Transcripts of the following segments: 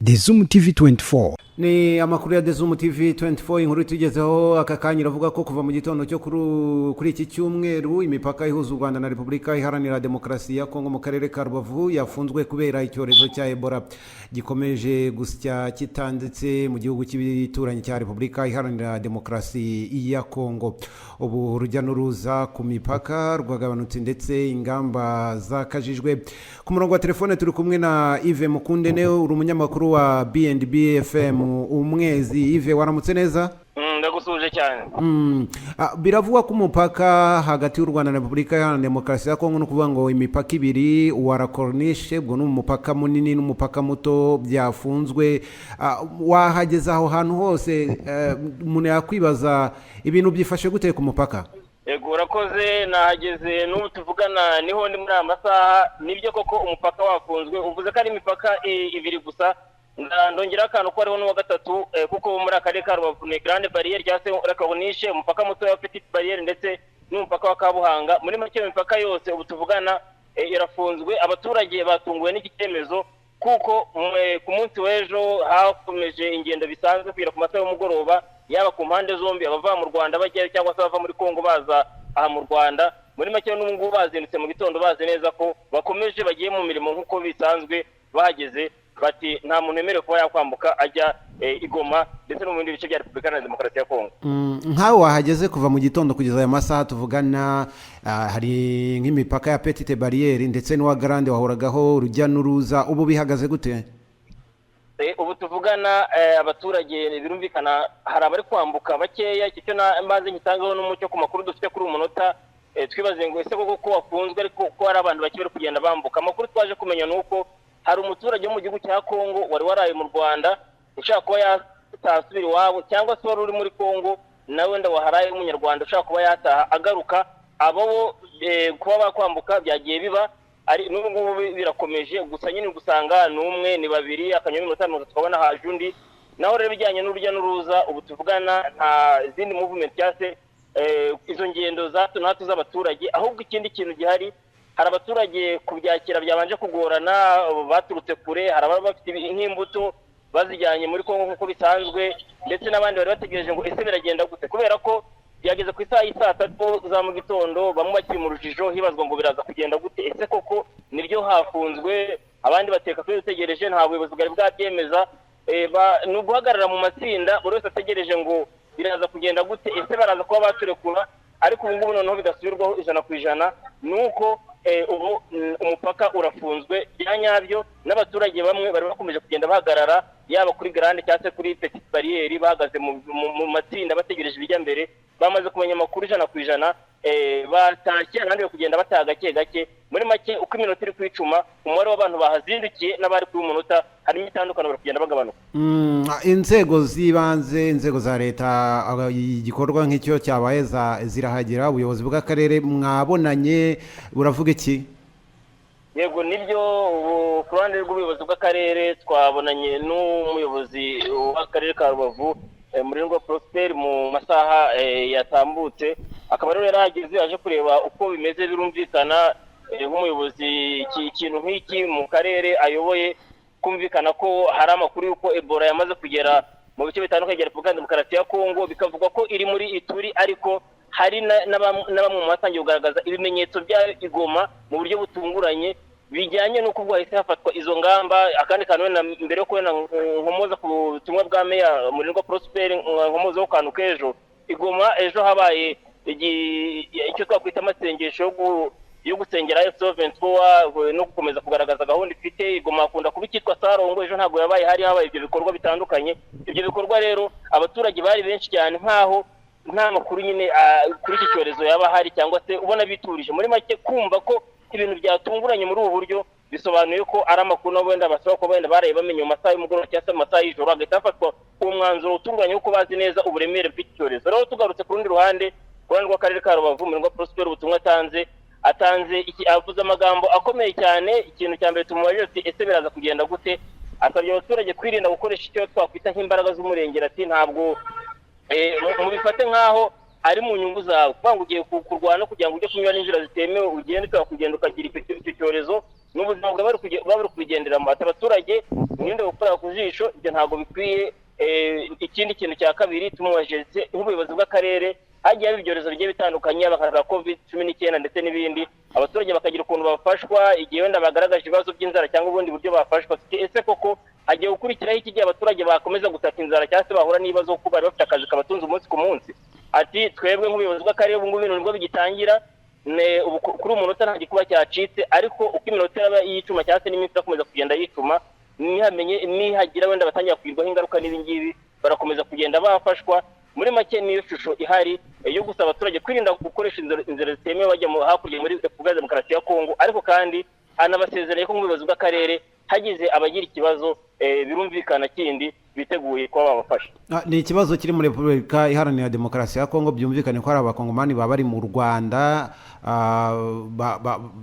The Zoom TV 24. Ni amakuru ya The Zoom TV 24. Inkuru itugezeho aka kanya iravuga ko kuva mu gitondo cyo kuri iki cyumweru, imipaka ihuza u Rwanda na Repubulika Iharanira Demokarasi ya Kongo mu karere ka Rubavu yafunzwe kubera icyorezo cya Ebola gikomeje gusya kitanditse mu gihugu cy'ibituranyi cya Repubulika Iharanira Demokarasi ya Kongo. Ubu urujya n'uruza ku mipaka rwagabanutse, ndetse ingamba zakajijwe. Ku murongo wa telefone turi kumwe na Yves Mukundene, uri umunyamakuru wa B&B FM Umwezi. Yves, waramutse neza? Ndagusuhuje cyane. Biravugwa ko umupaka hagati y'u Rwanda na Repubulika Iharanira Demokarasi ya Kongo, ni ukuvuga ngo imipaka ibiri, wa La Corniche, ubwo ni umupaka munini, n'umupaka muto, byafunzwe. Wahageze aho hantu hose, umuntu yakwibaza ibintu byifashe gute ku mupaka? Yego, urakoze. Nahageze, n'ubu tuvugana niho ndi muri aya masaha. Nibyo koko umupaka wafunzwe. Uvuze ko ari imipaka ibiri gusa, ndongeraho akantu ko hariho n'uwa gatatu, kuko muri akarere ka Rubavu ni Grande Barrière cyangwa se La Corniche, umupaka mutoya wa Petite Barrière, ndetse n'umupaka wa Kabuhanga. Muri make, imipaka yose ubu tuvugana irafunzwe. Abaturage batunguwe n'iki cyemezo, kuko ku munsi w'ejo hakomeje ingendo bisanzwe kugera ku masaha y'umugoroba, yaba ku mpande zombi, abava mu Rwanda bajyayo cyangwa se abava muri Kongo baza aha mu Rwanda. Muri make, n'ubu ngubu bazindutse mu gitondo bazi neza ko bakomeje bagiye mu mirimo nk'uko bisanzwe. Bahageze bati nta muntu wemerewe kuba yakwambuka ajya i Goma ndetse no mu bindi bice bya Repubulika Iharanira Demokarasi ya Kongo. Nkawe wahageze kuva mu gitondo kugeza aya masaha tuvugana, hari nk'imipaka ya Petite Barrière ndetse n'uwa Grande wahoragaho urujya n'uruza, ubu bihagaze gute? Ubu tuvugana, abaturage birumvikana hari abari kwambuka bakeya. Icyo cyo mbanze ngitangeho n'umucyo ku makuru dufite kuri uyu munota. Twibaze ngo ese koko ko wafunzwe, ariko ko hari abantu bake bari kugenda bambuka? Amakuru twaje kumenya ni uko hari umuturage wo mu gihugu cya Kongo wari waraye mu Rwanda ushaka kuba yataha asubira iwabo, cyangwa se wari uri muri Kongo nawe wenda waharaye w'Umunyarwanda ushaka kuba yataha agaruka. Abo bo kuba bakwambuka byagiye biba, ari n'ubu ngubu birakomeje. Gusa nyine gusanga ni umwe, ni babiri, akanyuma iminota 30 tukabona haje undi. Naho rero ibijyanye n'urujya n'uruza, ubu tuvugana nta zindi movement cyangwa se izo ngendo za hato na hato z'abaturage. Ahubwo ikindi kintu gihari, hari abaturage kubyakira byabanje kugorana, baturutse kure. Hari ababa bafite nk'imbuto bazijyanye muri Kongo nk'uko bisanzwe, ndetse n'abandi bari bategereje ngo ese biragenda gute, kubera ko byageze ku isaha y'i 3:00 za mu gitondo bamwe bakiri mu rujijo, hibazwa ngo biraza kugenda gute, ese koko nibyo hafunzwe? Abandi bateka kuri dutegereje, nta buyobozi bwari bwabyemeza. Ni uguhagarara mu matsinda, buri wese ategereje ngo biraza kugenda gute, ese baraza kuba baturekura? Ariko ubu ngubu noneho bidasubirwaho 100% ni uko ubu umupaka urafunzwe bya nyabyo, n'abaturage bamwe bari bakomeje kugenda bahagarara, yaba kuri Grande cyangwa se kuri Petite Barrière, bahagaze mu matsinda bategereje ibijya mbere. Bamaze kumenya amakuru 100%, batashye, abandi bari kugenda bataha gake gake. Muri make, uko iminota iri kwicuma, umubare w'abantu bahazindukiye n'abari kuri uyu munota harimo itandukaniro, bari kugenda bagabanuka. Inzego z'ibanze, inzego za leta, igikorwa nk'icyo cyabaye zirahagera? Ubuyobozi bw'akarere mwabonanye, buravuga iki? Yego, nibyo. Ubu ku ruhande rw'ubuyobozi bw'akarere twabonanye n'umuyobozi w'akarere ka Rubavu, Murindwa Prosper, mu masaha yatambutse. Akaba rero yarahageze aje kureba uko bimeze. Birumvikana, nk'umuyobozi, ikintu nk'iki mu karere ayoboye, kumvikana ko hari amakuru y'uko Ebola yamaze kugera mu bice bitandukanye bya Repubulika ya Demokarasi ya Kongo, bikavugwa ko iri muri Ituri, ariko hari na bamwe mu batangiye kugaragaza ibimenyetso bya i Goma mu buryo butunguranye, bijyanye n'uko ubwo hahise hafatwa izo ngamba. Akandi kantu wenda mbere yo kubona nkomoza ku butumwa bwa meya Murindwa Prosper, nkomoza ku kantu k'ejo i Goma. Ejo habaye icyo twakwita amasengesho yo gusengera M23 no gukomeza kugaragaza gahunda ifite. I Goma hakunda kuba icyitwa sarongo, ejo ntabwo yabaye, hari habaye ibyo bikorwa bitandukanye. Ibyo bikorwa rero abaturage bari benshi cyane, nkaho nta makuru nyine kuri iki cyorezo yaba ahari, cyangwa se ubona biturije. Muri make, kumva ko ibintu byatunguranye muri ubu buryo bisobanuye ko ari amakuru nabo wenda basaba kuba wenda baraye bamenye mu masaha y'umugoroba cyangwa se mu masaha y'ijoro, hagahita hafatwa uwo mwanzuro utunguranye kuko bazi neza uburemere bw'iki cyorezo. Rero tugarutse ku rundi ruhande, ku ruhande rw'akarere ka Rubavu, Murindwa Prosper ubutumwa atanze iki, avuze amagambo akomeye cyane. Ikintu cya mbere tumubajije ati ese biraza kugenda gute, asabye abaturage kwirinda gukoresha icyo twakwita nk'imbaraga z'umurengera. Ati ntabwo mubifate nk'aho Ari mu nyungu zawe kuvuga ngo ugiye kurwana kugira ngo ujye kunyura n'inzira zitemewe, ugende ushobora kugenda ukagira icyo cyorezo n'ubuzima bwawe bari kubigenderamo. Ati abaturage mwirinde gukora ku jisho, ibyo ntabwo bikwiye. Ikindi kintu cya kabiri tumubajije, nk'ubuyobozi bw'akarere hagiye haba ibyorezo bigiye bitandukanye, bakaza COVID-19 ndetse n'ibindi, abaturage bakagira ukuntu bafashwa igihe wenda bagaragaje ibibazo by'inzara cyangwa ubundi buryo bafashwa. Ese koko hagiye gukurikiraho iki gihe abaturage bakomeza gutaka inzara cyangwa se bahura n'ibibazo kuko bari bafite akazi kabatunze umunsi ku munsi? Ati twebwe nk'ubuyobozi bw'akarere ubu ngubu ibintu nibwo bigitangira, kuri umunota nta gikuba cyacitse, ariko uko iminota yaba yicuma cyangwa se n'iminsi irakomeza kugenda yicuma, nihamenye nihagira wenda batangira kugirwaho ingaruka n'ibi ngibi, barakomeza kugenda bafashwa. Muri make niyo shusho ihari yo gusaba abaturage kwirinda gukoresha inzira zitemewe bajya hakurya muri Repubulika ya Demokarasi ya Kongo, ariko kandi anabasezeranye ko nk'ubuyobozi bw'akarere hagize abagira ikibazo, birumvikana kindi biteguye kuba babafasha. Ni ikibazo kiri muri Repubulika Iharanira Demokarasi ya Kongo, byumvikane ko hari abakongomani baba bari mu Rwanda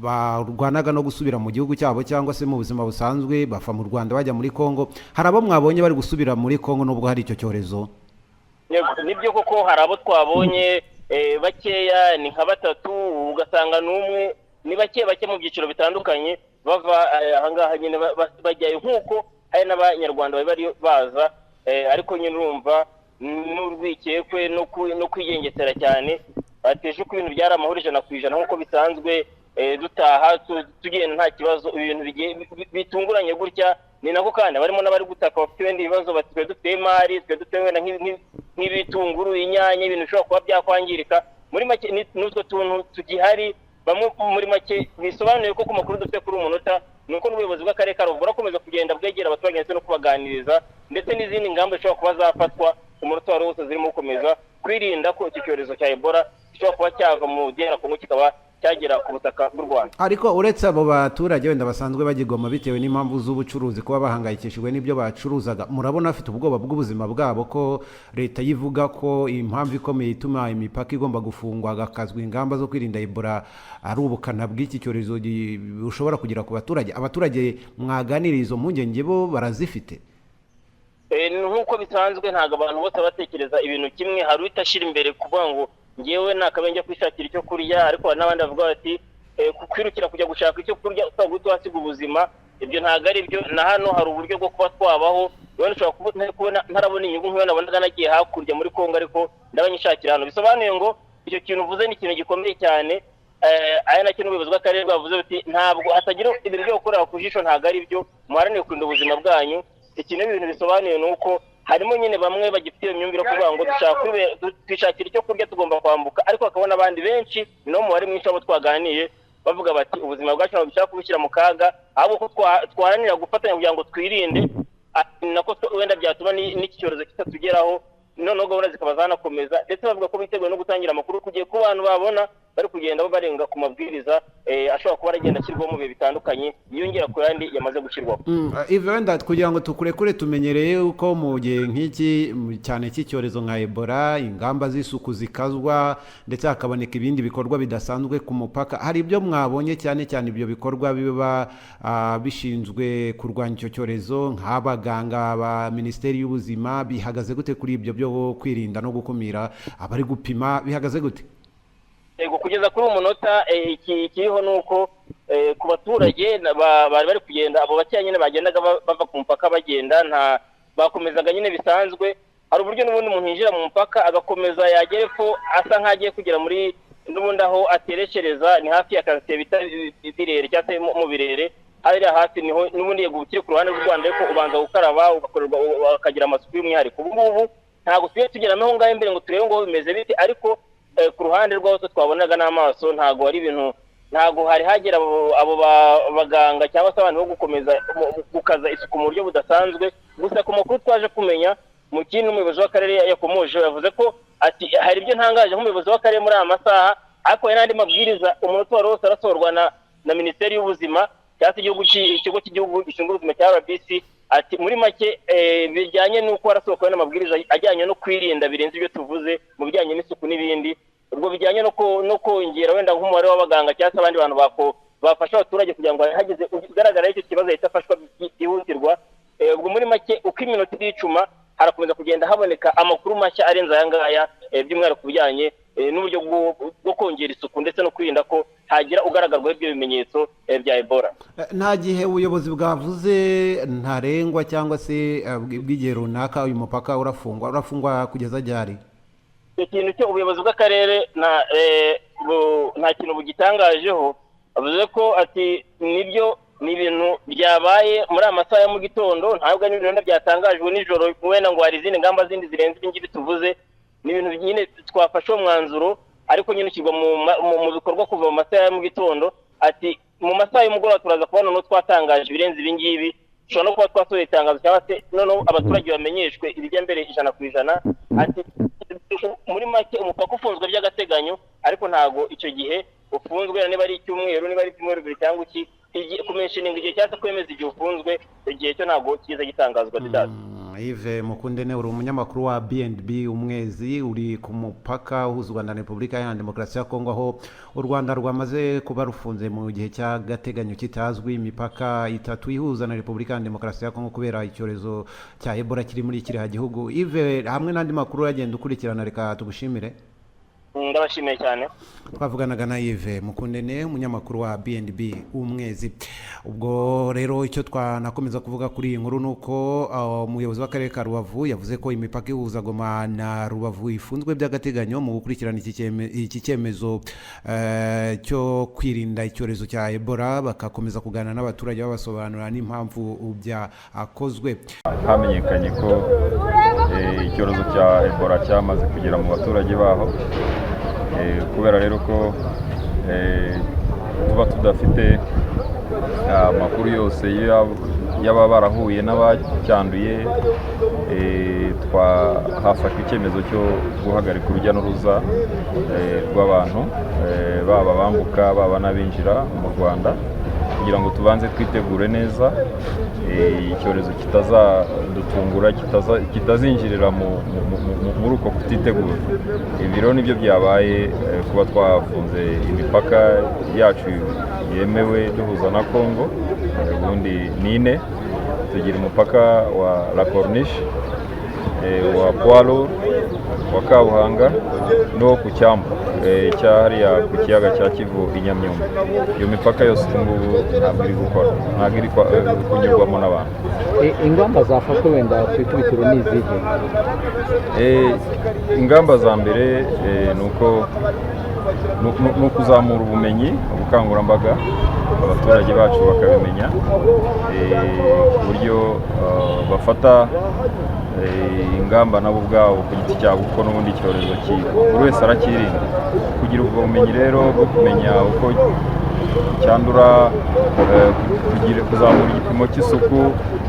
barwanaga no gusubira mu gihugu cyabo cyangwa se mu buzima busanzwe, bava mu Rwanda bajya muri Kongo. Hari abo mwabonye bari gusubira muri Kongo nubwo hari icyo cyorezo? Nibyo koko hari abo twabonye, bakeya, ni nka batatu, ugasanga n'umwe, ni bake bake mu byiciro bitandukanye bava ahangaha nyine bajyayo, nk'uko hari n'abanyarwanda bari baza, ariko nyine urumva n'urwikekwe no kwigengesera cyane. Bateje uko ibintu byari amahoro 100% nk'uko bisanzwe, dutaha tugenda nta kibazo, ibintu bitunguranye gutya. Ni nako kandi barimo n'abari gutaka bafite ibindi bibazo, bati twe dufite imari, twe dufite wenda nk'ibitunguru, inyanya, ibintu bishobora kuba byakwangirika. Muri make n'utwo tuntu tugihari bamwe. Muri make bisobanuye ko ku makuru dufite kuri umunota ni uko n'ubuyobozi bw'akarere ka Rubavu burakomeza kugenda bwegera abaturage ndetse no kubaganiriza, ndetse n'izindi ngamba zishobora kuba zafatwa umunota wari wose zirimo gukomeza kwirinda ko iki cyorezo cya Ebola gishobora kuba cyava mu DR Congo kikaba cyagera ku butaka bw'u Rwanda. Ariko uretse abo baturage wenda basanzwe bagigoma bitewe n'impamvu z'ubucuruzi, kuba bahangayikishijwe n'ibyo bacuruzaga, murabona bafite ubwoba bw'ubuzima bwabo, ko leta yivuga ko impamvu ikomeye ituma imipaka igomba gufungwa hagakazwa ingamba zo kwirinda Ebola ari ubukana bw'iki cyorezo bushobora kugera ku baturage? Abaturage mwaganiriye izo mpungenge bo barazifite? Nk'uko bisanzwe ntabwo abantu bose batekereza ibintu kimwe. Hari uhita ashyira imbere kuvuga ngo ngewe nakabaye njya kwishakira icyo kurya, ariko hari n'abandi bavuga bati kwirukira kujya gushaka icyo kurya ushobora guhita uhasiga ubuzima, ibyo ntabwo ari byo. Na hano hari uburyo bwo kuba twabaho, wenda ushobora kubona ntarabona inyungu nk'iyo nabonaga nagiye hakurya muri Kongo, ariko ndabanyishakira hano. Bisobanuye ngo icyo kintu uvuze ni ikintu gikomeye cyane. Aya nacyo n'ubuyobozi bw'akarere bwavuze buti ntabwo hatagira ibintu byo gukorera ku jisho, ntabwo ari byo, muharanire kurinda ubuzima bwanyu. Ikintu ibintu bisobanuye ni uko harimo nyine bamwe bagifite iyo myumvire yo kuvuga ngo dushaka twishakira icyo kurya tugomba kwambuka, ariko hakabona abandi benshi, ni no mubare mwinshi abo twaganiye bavuga bati ubuzima bwacu ntabwo dushaka kubushyira mu kaga, ahubwo ko twaharanira gufatanya kugira ngo twirinde, nako wenda byatuma n'iki cyorezo kitatugeraho, noneho gahunda zikaba zanakomeza. Ndetse bavuga ko biteguye no gutangira amakuru kugiye ku bantu babona bari kugenda barenga ku mabwiriza, ashobora kuba aragenda ashyirwaho mu bihe bitandukanye yiyongera ku yandi yamaze gushyirwaho. Ivi, wenda kugira ngo tukurekure, tumenyereye uko mu gihe nk'iki cyane cy'icyorezo nka Ebola ingamba z'isuku zikazwa ndetse hakaboneka ibindi bikorwa bidasanzwe ku mupaka. Hari ibyo mwabonye, cyane cyane ibyo bikorwa biba bishinzwe kurwanya icyo cyorezo nk'abaganga ba Minisiteri y'Ubuzima, bihagaze gute kuri ibyo byo kwirinda no gukumira, abari gupima bihagaze gute? Yego, kugeza kuri uyu munota ikiriho ni uko ku baturage bari bari kugenda, abo bakeya nyine bagendaga bava ku mupaka bagenda, nta bakomezaga nyine bisanzwe. Hari uburyo n'ubundi umuntu yinjira mu mupaka agakomeza, yagera epfo asa nk'agiye kugera muri n'ubundi aho aterekereza, ni hafi ya karitsiye bita Birere cyangwa se mu Birere hariya hafi, niho n'ubundi yego ukiri ku ruhande rw'u Rwanda, ariko ubanza gukaraba ugakorerwa ukagira amasuku y'umwihariko. Ubu ngubu ntabwo tugiye tugeramo aho ngaho imbere ngo turebe ngo bimeze bite, ariko ku ruhande rw'aho twabonaga n'amaso ntabwo ari ibintu, ntabwo hari hagera abo baganga cyangwa se abantu bo gukomeza gukaza isuku mu buryo budasanzwe. Gusa ku makuru twaje kumenya mu kindi umuyobozi w'akarere yakomoje, yavuze ko ati hari ibyo ntangaje nk'umuyobozi w'akarere muri aya masaha, ariko hari n'andi mabwiriza umunota wari wose arasohorwa na Minisiteri y'Ubuzima cyangwa se ikigo cy'igihugu gishinzwe ubuzima cya RBC. Ati muri make bijyanye n'uko harasohoka n'amabwiriza ajyanye no kwirinda birenze ibyo tuvuze mu bijyanye n'isuku n'ibindi, ubwo bijyanye no kongera wenda nk'umubare w'abaganga cyangwa se abandi bantu bafasha abaturage kugira ngo hagize ugaragara icyo kibazo ahita afashwa byihutirwa. Ubwo muri make uko iminota iricuma harakomeza kugenda haboneka amakuru mashya arenze aya ngaya, by'umwihariko ku bijyanye n'uburyo bwo kongera isuku ndetse no kwirinda ko hagira ugaragarwaho ibyo bimenyetso bya Ebola. Nta gihe ubuyobozi bwavuze ntarengwa cyangwa se bw'igihe runaka uyu mupaka urafungwa kugeza ryari? Icyo kintu cyo ubuyobozi bw'akarere nta kintu bugitangajeho. Avuze ko ati nibyo, ni ibintu byabaye muri aya masaha ya mu gitondo, ntabwo ari ibintu byatangajwe nijoro wenda ngo hari izindi ngamba zindi zirenze ibi ngibi tuvuze. Ni ibintu nyine twafashe uwo mwanzuro, ariko nyine ushyirwa mu bikorwa kuva mu masaha ya mu gitondo. Ati mu masaha y'umugoroba turaza kuba noneho twatangaje ibirenze ibi ngibi, dushobora no kuba twasohoye itangazo cyangwa se noneho abaturage bamenyeshwe ibijya mbere 100%. Ati muri make umupaka ufunzwe by'agateganyo, ariko ntabwo icyo gihe ufunzwe niba ari icyumweru, niba ari ibyumweru 2 cyangwa iki, kumentioninga igihe cyangwa se kwemeza igihe ufunzwe, igihe cyo ntabwo kiza gitangazwa. Didasi. Yves Mukundene, uri umunyamakuru wa B&B Umwezi, uri ku mupaka uhuza u Rwanda na Repubulika Iharanira Demokarasi ya Kongo, aho u Rwanda rwamaze kuba rufunze mu gihe cy'agateganyo kitazwi imipaka itatu ihuza na Repubulika Iharanira Demokarasi ya Kongo kubera icyorezo cya Ebola kiri muri kiriya gihugu. Yves, hamwe n'andi makuru uragenda ukurikirana, reka tugushimire. Ndabashimiye cyane. Twavuganaga na Yves Mukundene, umunyamakuru wa B&B Umwezi. Ubwo rero icyo twanakomeza kuvuga kuri iyi nkuru ni uko umuyobozi w'akarere ka Rubavu yavuze ko imipaka ihuza Goma na Rubavu ifunzwe by'agateganyo mu gukurikirana iki cyemezo cyo kwirinda icyorezo cya Ebola, bakakomeza kuganira n'abaturage babasobanurira n'impamvu byakozwe. Hamenyekanye ko icyorezo cya Ebola cyamaze kugera mu baturage baho. Kubera rero ko tuba tudafite amakuru yose y'ababa barahuye n'abacyanduye, hafashwe icyemezo cyo guhagarika urujya n'uruza rw'abantu, baba bambuka, baba n'abinjira mu Rwanda, kugira ngo tubanze twitegure neza, icyorezo kitazadutungura, kitazinjirira muri uko kutitegura. Ibi rero nibyo byabaye, kuba twafunze imipaka yacu yemewe duhuza na Congo. Ubundi ni ine: tugira umupaka wa La Corniche, wa Poilu, wa Kabuhanga n'uwo ku cyambu cya hariya ku kiyaga cya Kivu i Nyamyumba. Iyo mipaka yose ubu ngubu ntabwo iri gukora, ntabwo iri kunyurwamo n'abantu. Ingamba zafashwe wenda ku ikubitiro ni izihe? Ingamba za mbere ni uko ni ukuzamura ubumenyi, ubukangurambaga, abaturage bacu bakabimenya, ku buryo bafata ingamba nabo ubwabo ku giti cyabo, kuko n'ubundi icyorezo buri wese aracyirinda. Kugira ubwo bumenyi rero bwo kumenya uko cyandura, kuzamura igipimo cy'isuku,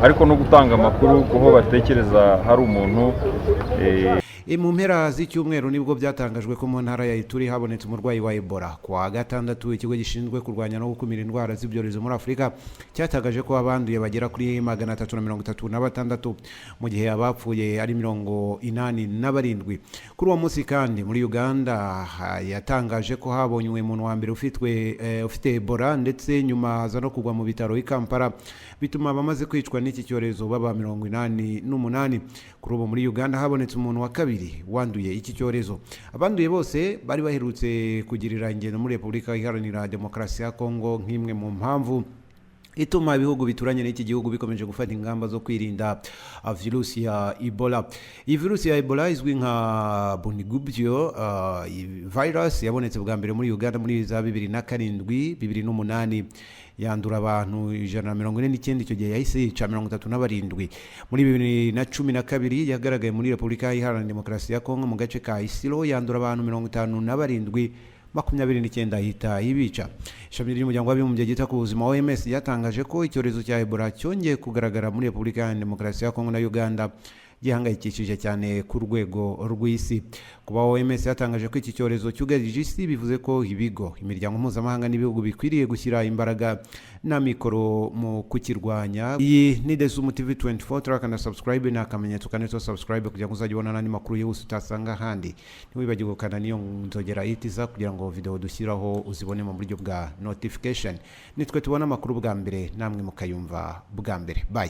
ariko no gutanga amakuru kuho batekereza hari umuntu. Mu mpera z'icyumweru nibwo byatangajwe ko mu ntara ya Ituri habonetse umurwayi wa Ebola. Ku wa gatandatu, ikigo gishinzwe kurwanya no gukumira indwara z'ibyorezo muri Afurika cyatangaje ko abanduye bagera kuri 336, mu gihe abapfuye ari 87. Kuri uwo munsi kandi, muri Uganda yatangaje ko habonywe umuntu wa mbere ufite Ebola, ndetse nyuma aza no kugwa mu bitaro i Kampala, bituma abamaze kwicwa n'iki cyorezo baba 88. Kuri ubu muri Uganda habonetse umuntu wa kabiri wanduye iki cyorezo. Abanduye bose bari baherutse kugirira ingendo muri Repubulika Iharanira Demokarasi ya Kongo, nk'imwe mu mpamvu ituma ibihugu bituranye n'iki gihugu bikomeje gufata ingamba zo kwirinda virusi ya Ebola. Iyi virusi ya Ebola izwi nka Bundibugyo virus yabonetse bwa mbere muri Uganda muri za 2007, 2008, yandura abantu 149. Icyo gihe yahise yica 37. Muri 2012 yagaragaye muri Repubulika Iharanira Demokarasi ya Kongo mu gace ka Isiro, yandura abantu 57, 29 ahita ibica. Ishami ry'Umuryango w'Abibumbye ryita ku buzima, OMS, ryatangaje ko icyorezo cya Ebola cyongeye kugaragara muri Repubulika Iharanira Demokarasi ya Kongo na Uganda gihangayikishije cyane ku rwego rw'isi. Kuba OMS yatangaje ko iki cyorezo cyugarije isi bivuze ko ibigo, imiryango mpuzamahanga n'ibihugu bikwiriye gushyira imbaraga na mikoro mu kukirwanya. Iyi ni Desumu TV 24. Turakanda subscribe, ni akamenyetso kanditseho subscribe, kugira ngo uzajye ubona n'andi makuru yose utasanga ahandi. Ntiwibagirwe gukanda n'iyo nzogera ihita, kugira ngo video dushyiraho uzibone mu buryo bwa notification. Nitwe tubona amakuru bwa mbere, namwe mukayumva bwa mbere. Bye.